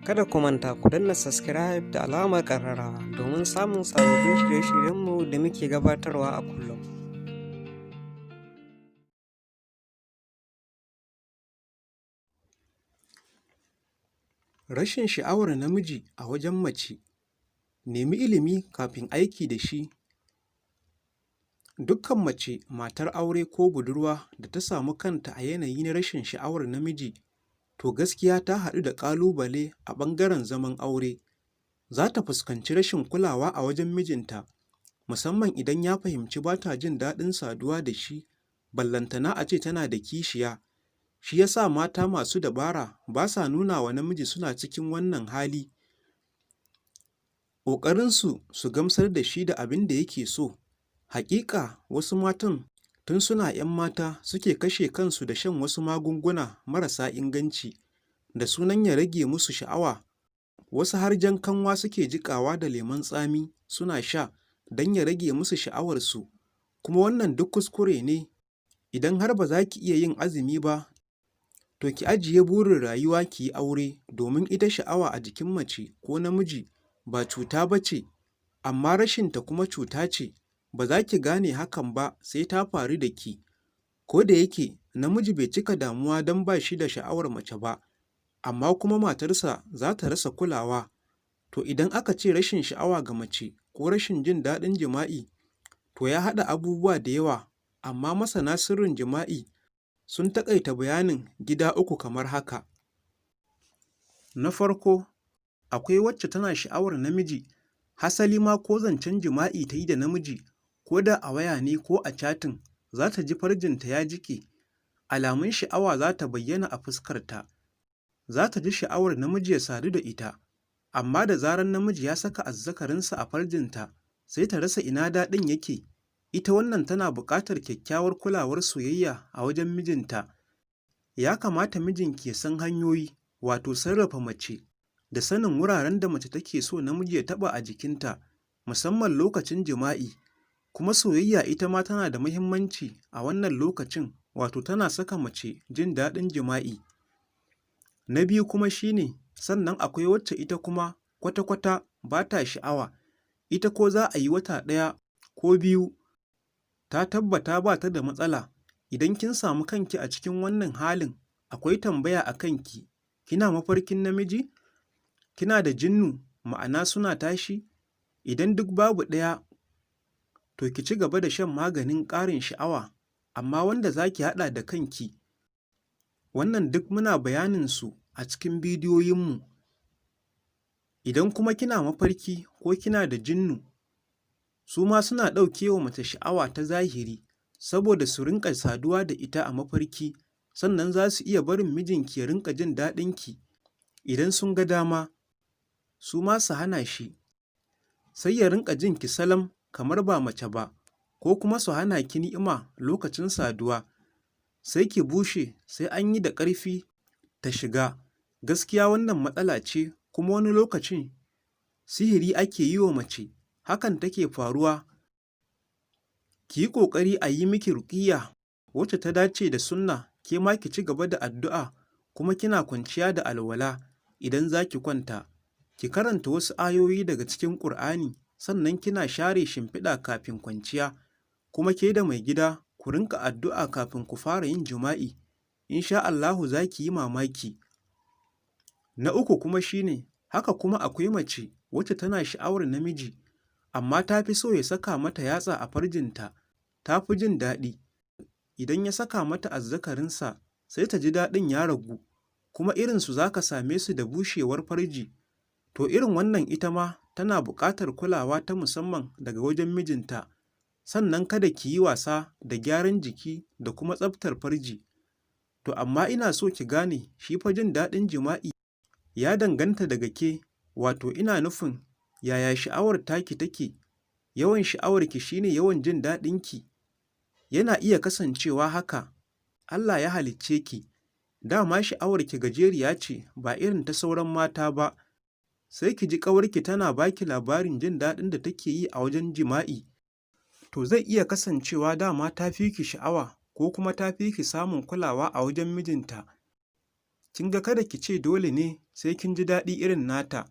Kada ku manta ku danna subscribe da alamar ƙararrawa domin samun sababbin shirye-shiryenmu da muke gabatarwa a kullum. Rashin sha'awar namiji a wajen mace, nemi ilimi kafin aiki da shi. Dukkan mace matar aure ko budurwa da ta samu kanta a yanayi na rashin sha'awar namiji, to gaskiya ta haɗu da ƙalubale a ɓangaren zaman aure. Za ta fuskanci rashin kulawa a wajen mijinta, musamman idan ya fahimci ba ta jin daɗin saduwa da shi, ballantana a ce tana da kishiya. Shi ya sa mata masu dabara ba sa nuna wa namiji suna cikin wannan hali. Ƙoƙarinsu su gamsar da shi da abin da yake so. Haƙiƙa wasu matan tun suna 'yan mata suke kashe kansu da shan wasu magunguna marasa inganci, da sunan ya rage musu sha'awa. Wasu har jan kanwa suke jiƙawa da lemon tsami suna sha don ya rage musu sha'awarsu, kuma wannan duk kuskure ne. Idan har ba za ki iya yin azumi ba, to ki ajiye burin rayuwa ki yi aure, domin ita sha'awa a jikin mace ko namiji ba cuta ba ce, amma rashinta kuma cuta ce. Ba za ki gane hakan ba sai ta faru da ki. Ko da yake namiji bai cika damuwa don ba shi da sha'awar mace ba, amma kuma matarsa za ta rasa kulawa. To idan aka ce rashin sha'awa ga mace ko rashin jin daɗin jima'i, to ya haɗa abubuwa da yawa, amma masana sirrin jima'i sun taƙaita bayanin gida uku kamar haka. Na farko, akwai wacce tana sha'awar namiji, hasali ma ko zancen jima'i ta yi da namiji, ko da a waya ne ko a chatting, za ta ji farjinta ya jiƙe, alamun sha'awa za ta bayyana a fuskarta, za ta ji sha'awar namiji ya sadu da ita, amma da zarar namiji ya saka azzakarinsa a farjinta, sai ta rasa ina daɗin yake. Ita wannan tana buƙatar kyakkyawar kulawar soyayya a wajen mijinta. Ya kamata mijinki ya san hanyoyi, wato sarrafa mace, da sanin wuraren da mace take so namiji ya taɓa a jikinta, musamman lokacin jima'i. Kuma soyayya ita ma tana da muhimmanci a wannan lokacin, wato tana saka mace jin daɗin jima'i. Na biyu kuma shi ne, sannan akwai wacce ita kuma kwata-kwata ba ta sha'awa, ita ko za a yi wata ɗaya ko biyu, ta tabbata ba ta da matsala. Idan kin samu kanki a cikin wannan halin, akwai tambaya a kanki, kina mafarkin namiji? Kina da jinnu, ma'ana suna tashi? Idan duk babu ɗaya, to ki ci gaba da shan maganin ƙarin sha'awa, amma wanda za ki haɗa da kanki. Wannan duk muna bayanin su a cikin bidiyoyinmu. Idan kuma kina mafarki ko kina da jinnu, su ma suna ɗauke wa mace sha'awa ta zahiri, saboda su rinƙa saduwa da ita a mafarki, sannan za su iya barin mijinki ya rinƙa jin daɗinki. Idan sun ga dama, su ma su hana shi, sai ya rinƙa jin ki salam kamar ba mace ba, ko kuma su hana ki ni'ima lokacin saduwa, sai ki bushe sai an yi da ƙarfi ta shiga. Gaskiya wannan matsala ce, kuma wani lokacin sihiri ake yi wa mace, hakan take faruwa. Ki yi ƙoƙari a yi miki ruƙiyya wacce ta dace da sunna, ke ma ki ci gaba da addu'a kuma kina kwanciya da alwala idan za ki kwanta. Ki karanta wasu ayoyi daga cikin Ƙur'ani, sannan kina share shimfiɗa kafin kwanciya, kuma ke da maigida ku rinƙa addu'a kafin ku fara yin jima'i. In sha Allahu za ki yi mamaki. Na uku kuma shi ne, haka kuma akwai mace wacce tana sha'awar namiji, amma ta fi so ya saka mata yatsa a farjinta, ta fi jin daɗi. Idan ya saka mata azzakarinsa, sai ta ji daɗin ya ragu, kuma irinsu za ka same su da bushewar farji. To irin wannan ita ma tana buƙatar kulawa ta musamman daga wajen mijinta. Sannan kada ki yi wasa da gyaran jiki da kuma tsaftar farji. To amma ina so ki gane shi fa jin daɗin jima'i ya danganta daga ke, wato ina nufin yaya sha'awar taki take, yawan sha'awarki shi ne yawan jin daɗinki. Yana iya kasancewa haka, Allah ya halicce ki, dama sha'awarki gajeriya ce ba irin ta sauran mata ba. Sai ki ji ƙawarki tana ba ki labarin jin daɗin da take yi a wajen jima'i. To zai iya kasancewa dama ta fi ki sha'awa ko kuma ta fi ki samun kulawa a wajen mijinta. Kin ga kada ki ce dole ne sai kin ji daɗi irin nata.